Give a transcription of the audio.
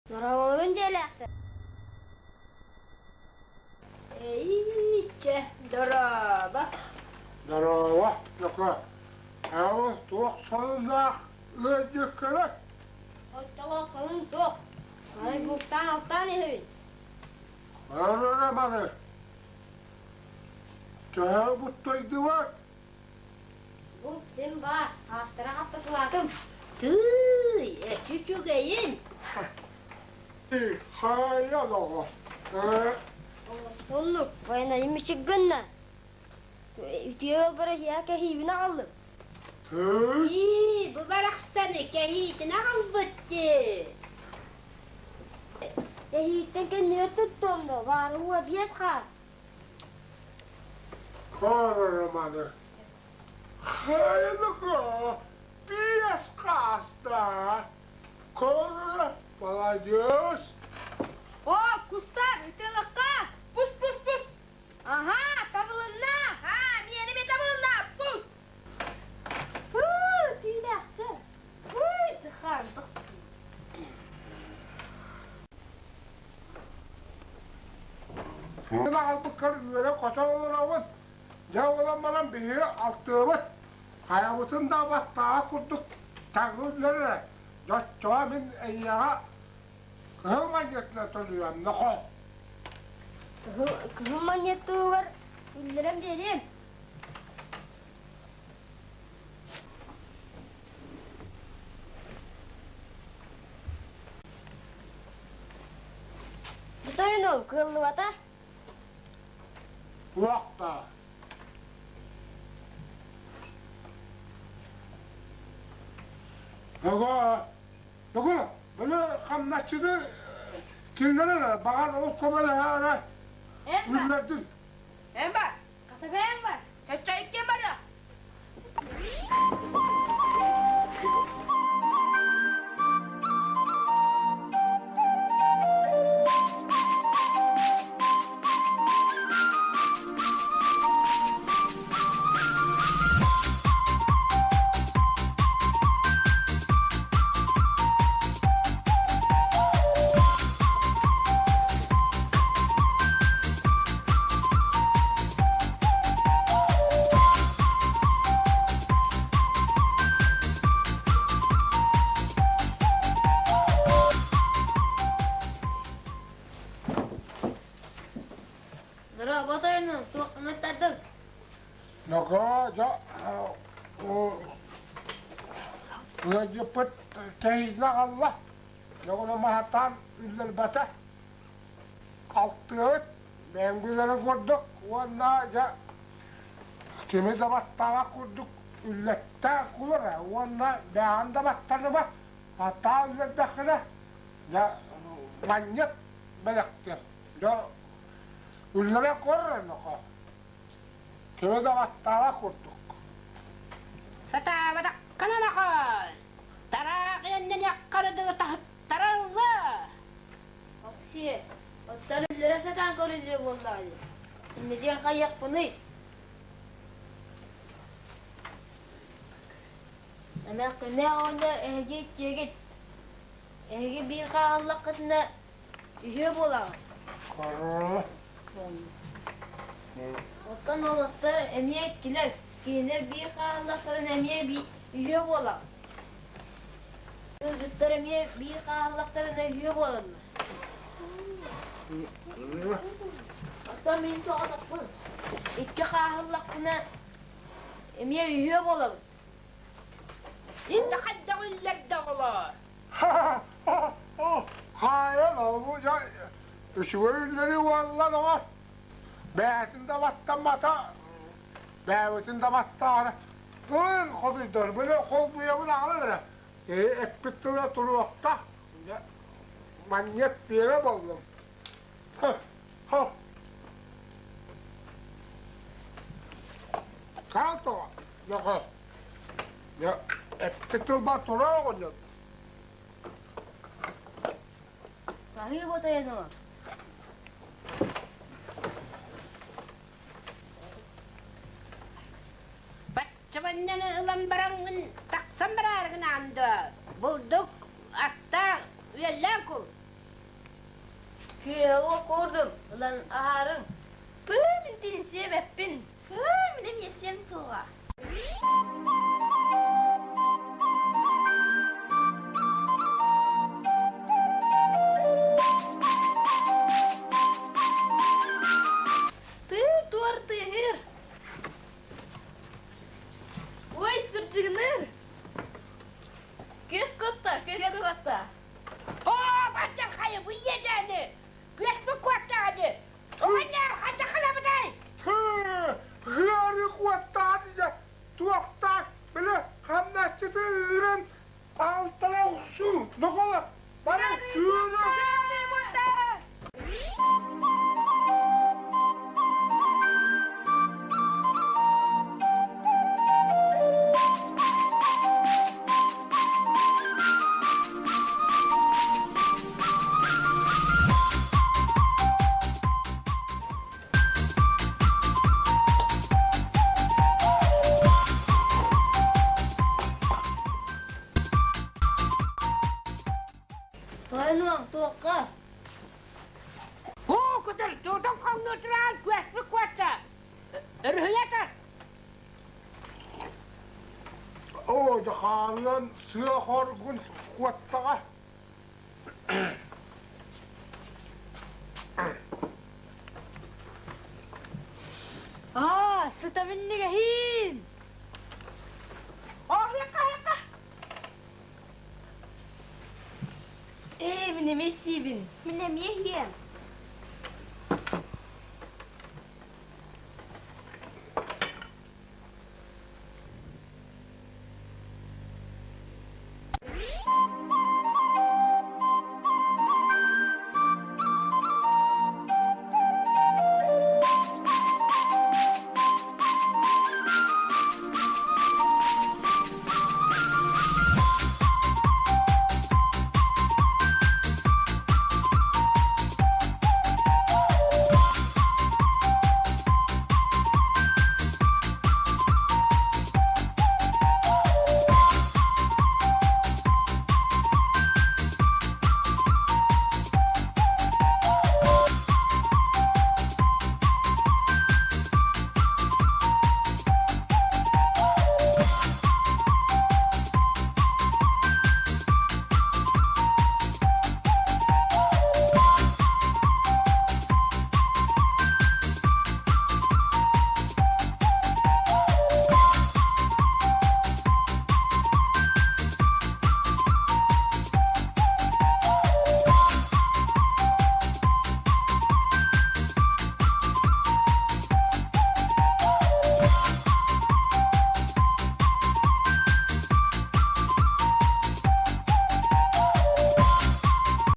Дорооболорун дьиэлээхтэр. Эйииччэ, дорообо. Дорообо, Лөкө. Ау, туох сонуннаах ыалдьыккыный? Оччолоох сонун суох. Арай бултаан-алтаан иһэбин. Ырыра маны. Төһө буттайдыбат? Булт син баар, хаастара хаппатылаатым. Тыый, эчи үчүгэйин! Хайа доҕор. Соннук, байанайым мичик гынна. Үтүө ыалбар эһиэхэ кэһиибин аҕаллым. Тыый! Ии, бу барахсаны кэһиитин аҕалбыт дии. Кэһииттэн кэннибэр туттуом да, баара уо биэс хаас. Романы Хайалыга биэс хааста Корра маладьыас О, кустар, ытыалахха! Пус, пус, пус! Аха, табылынна! Аа, миэнэ эмиэ табылынна! Пус! Фу, түүлээхтэр! Фу, дьыхан, тахсыы. Аҕалбыккар үөрэ-көтө олоробун. Дьэ олон баран биһиги алтыабыт. Хайабытын да баттааҕа курдук таҥыллар эрэ. Дьоччоҕо мин эйиэхэ кыһыл манньыатынан төлүөм нохо. Кыһыл манньыат туһугар үллэрэн биэриэм. Бутаринов кыаллыбата. Туохта? Нөгөө, нөгөө, били хамначчыны киллэрэр баҕар ол көмөлөһөөрө үллэрдин. Эн бар. Хата бэйэҥ бар. Чаччайыккын барыа. Здорово, тойонум, туоххун ыттардыҥ? Ногоо, дьэ, ыалдьыппыт кэһиилэ аҕалла. Дьоҕуна маһатаан үллэрбэтэ. Алтыабыт бэйэҥ билэрин курдук уонна дьэ кими да баттаабат курдук үллэттээх кулара уонна бэйэҕин да баттаныма баттаа үллэрдэххинэ дьэ манньык бэлэхтиэм дьэ үллэрэ көр нохо кими да баттаабат курдук Сатаабатаххына нохой тараах иэннэниэххэ дылы таһыттаралла Оксиэ, оттон үллэрэ сатаан көрүллүө буоллаҕа дии. Иннитигэр хайыахпыный? Эмээххиннээх оҕонньор эһиги иччиэгит. Эһиги биир хааһыллаххытына үһүө буолаҕыт. Оттон уолаттар эмиэ иккилэр, кинилэр биир хааһыллахтарына эмиэ үһүө буолаҕыт. Кыргыттар эмиэ биир хааһыллахтарына үһүө буолаллар. Оттон мин соҕотохпун. Икки хааһыллахпына эмиэ үһүө буолабын. Инде хайдах үллэрдэ оҕолоор? Хаайан ол үчүгэй үллэри уоллан оҕо бэйэтин да баттаммата бэйэбитин да баттаҕына Ыл хотуйдар били холбуйабын аҕалан эрэ эппит тыла туруохтаах манньыат биэрэ буоллум Хаал тоҕо нохо эппит тылбар турар оҕонньор Хаһыы ботайаныма. Баччабанньаны ылан бараҥҥын тахсан бараарыгын аан дуо? Булдук, астаах, үөллээх кул. Күөҕү куурдум, ылан аһаарыҥ. Пыы, мин тиһинсиэбэппин. Пыы, мин эмиэ сиэм суоҕа. Тыы туор тыаһыыр. Ой, сырдьыгыныыр. Күс кутта, күс кутта. Оо, баччархайы бу иэдээни! Күөспүт куоттаҕаны! Оҕонньор, ханна халабытай? Ыары куоттаҕа дии туохтаах били хамначчыты ыыран алтара охсуу ноколо бары сүүрү Тойонуом, туохха? Оо, кутар, туутан хоҥнуутураан күөспүт куотта. Өрүһүйэтэр. Оо, дьахаарыан сыа хоргун куоттаҕа. Аа, сытабынныгаһин! Оһуохха, оһуохха! Ээ, мин эмиэ сиибин. Мин эмиэ иһиэм.